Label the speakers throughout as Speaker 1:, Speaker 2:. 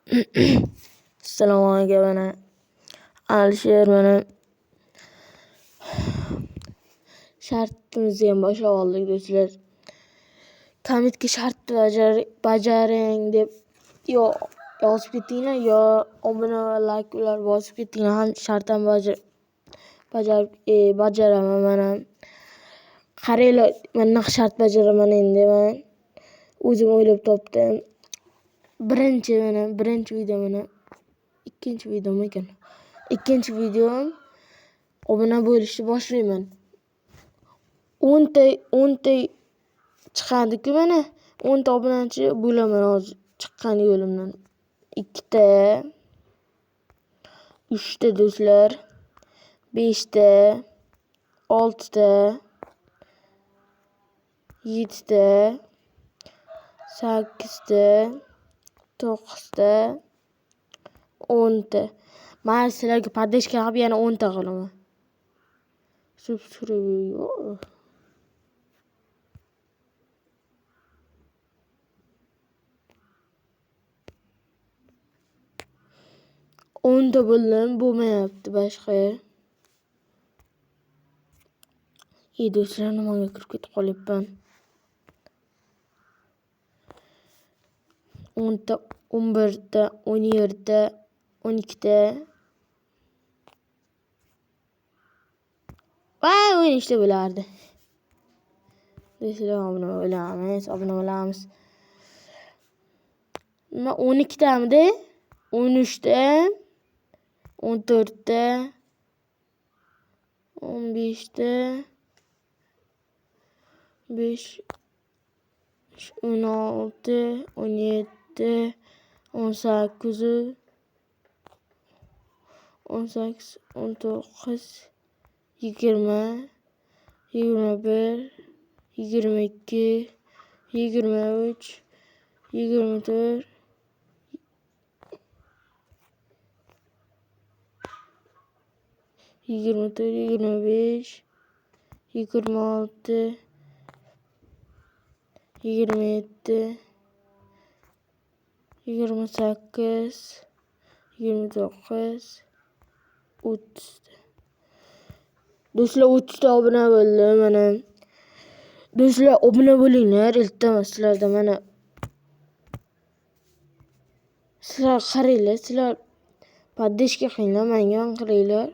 Speaker 1: Assalomu alaykum, mana Alisher, mana shartimizni ham boshlab oldik do'stlar. Kommentga shartni bajaring deb yo yozib ketinglar, yo obuna va like ular bosib ketinglar, ham shart ham bajarib bajaraman mana. Qaranglar, mana shart bajaraman endi men. O'zim o'ylab topdim. Birinchi mana, birinchi video mana. Ikkinchi videom ekan. Ikkinchi videom obuna bo'lishni boshlayman. 10 ta chiqadi-ku mana. 10 ta obunachi bo'laman hozir chiqqan yo'limdan. Ikkita, uchta do'stlar, beshta, oltita, yettita, sakkizta, to'qqizta, 10 ta. Mayli, sizlarga поддержка qilib yana 10 ta qilaman. Subscribe. 10 ta bo'ldim, bo'lmayapti boshqa. Ey do'stlar, nimaga kirib ketib qolyapman? 10 ta, 11 ta, 17 ta, 12 ta. Voy, 13 ta bo'lardi. Do'stlar, obuna bo'lamiz, obuna bo'lamiz. Nima, 12 tamidi? 13 ta, 14 ta, 15 ta, besh, 16, 17, 18, 18, 19, 20, 21, 22, 23, 24, 24, 25, 26, 27, 28, 29, 30. Do'stlar, 30 ta obuna bo'ldi mana. Do'stlar, obuna bo'linglar, iltimos sizlardan mana. Sizlar qaranglar, sizlar поддержка qilinglar menga, qaranglar.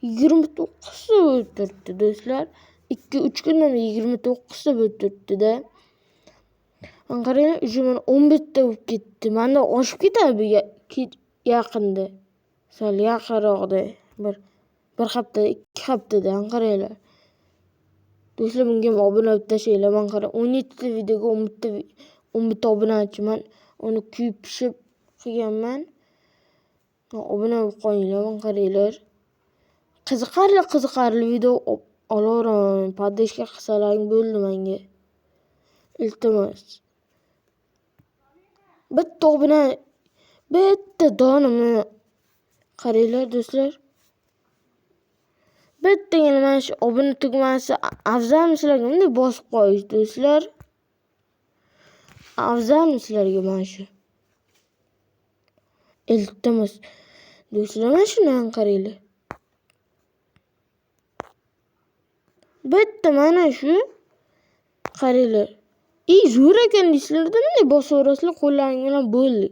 Speaker 1: 29 ta bo'lib turibdi do'stlar. 2-3 kundan 29 ta bo'lib turibdi-da. Qaranglar, уже mana 11 ta bo'lib ketdi. Manda oshib ketadi bu yaqinda. Sal yaqinroqda bir hafta, 2 haftada qaranglar. Do'stlar, bunga ham obuna bo'lib tashlanglar. Mana qarang, 17 ta videoga 11 ta, 11 ta obunachiman. Uni kuyib pishib qilganman. Obuna bo'lib qo'yinglar, mana qaranglar. Qiziqarli qiziqarli video olaveraman. Поддержка qilsalaring bo'ldi menga. Iltimos. Bitta obuna, bitta dona mana qaranglar do'stlar. Bittagina mana shu obuna tugmasi afzalmi sizlarga bunday bosib qo'yish do'stlar? Afzalmi sizlarga mana shu? Iltimos. Do'stlar, mana shuni qaranglar. Bitta mana shu qaranglar. Ey, zo'r ekan deysizlarda, bunday bosaverasizlar qo'llaring bilan bo'ldi.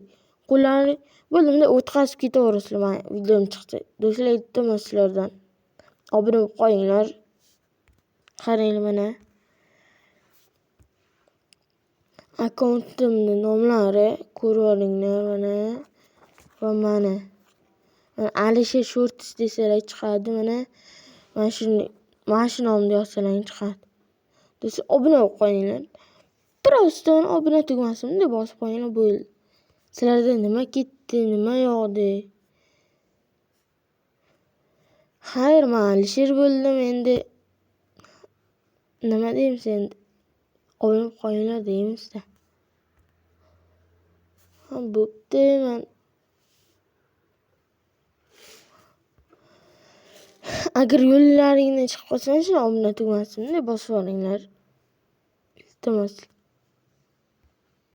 Speaker 1: Qo'llaring bo'ldi, bunday o'tkazib ketaverasizlar mana videom chiqsa. Do'stlar, iltimos sizlardan. Obuna bo'lib qo'yinglar. Qaranglar mana. Akkauntimni nomlari ko'rib olinglar mana va mana. Mana Alisher Shorts desalar chiqadi mana. Mana shuni, mana shu nomni yozsalaring chiqadi. Do'stlar, obuna bo'lib qo'yinglar. Просто obuna tugmasini bunday bosib qo'yinglar bo'ldi. Sizlarda nima ketdi, nima yo'q. Xayr, man Alisher bo'ldim endi. Nima deymiz endi? Obuna bo'lib qo'yinglar deymiz-da. Ha, bo'pti, man agar yo'llaringdan chiqib qolsa, shu obuna tugmasini bunday bosib yuboringlar. Iltimos.